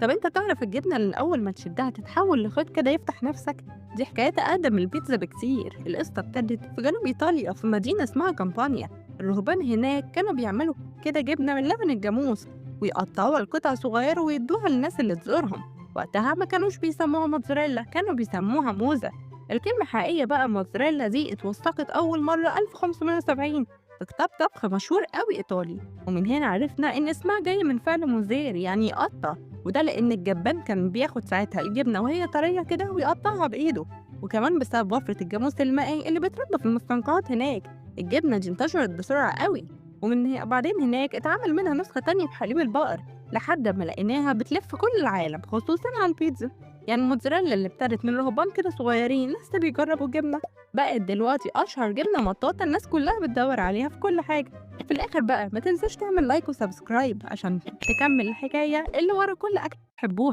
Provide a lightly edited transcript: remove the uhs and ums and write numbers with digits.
طب انت تعرف الجبنة اللي اول ما تشدها تتحول لخيط كده يفتح نفسك؟ دي حكايتها اقدم من البيتزا بكتير. القصة ابتدت في جنوب ايطاليا في مدينة اسمها كامبانيا. الرهبان هناك كانوا بيعملوا كده جبنه من لبن الجاموس ويقطعوها لقطع صغيرة ويدوها للناس اللي تزورهم. وقتها ما كانوش بيسموها موتزاريلا، كانوا بيسموها موزة. الكلمة الحقيقية بقى موتزاريلا دي اتوثقت أول مرة 1570 في كتاب طبخ مشهور قوي إيطالي، ومن هنا عرفنا إن اسمها جاي من فعل موزير يعني يقطع، وده لأن الجبان كان بياخد ساعتها الجبنة وهي طرية كده ويقطعها بإيده، وكمان بسبب وفرة الجاموس المائي اللي بيتربى في المستنقعات هناك الجبنة دي انتشرت بسرعة قوي. ومن بعدين هناك اتعمل منها نسخة تانية بحليب البقر لحد ما لقيناها بتلف كل العالم خصوصا على البيتزا. يعني الموتزاريلا اللي ابتدت من رهبان كده صغيرين لسه بيجربوا الجبنة بقت دلوقتي أشهر جبنة مطاطة الناس كلها بتدور عليها في كل حاجة. في الآخر بقى ما تنساش تعمل like و subscribe عشان تكمل الحكاية اللي ورا كل أكل تحبوها.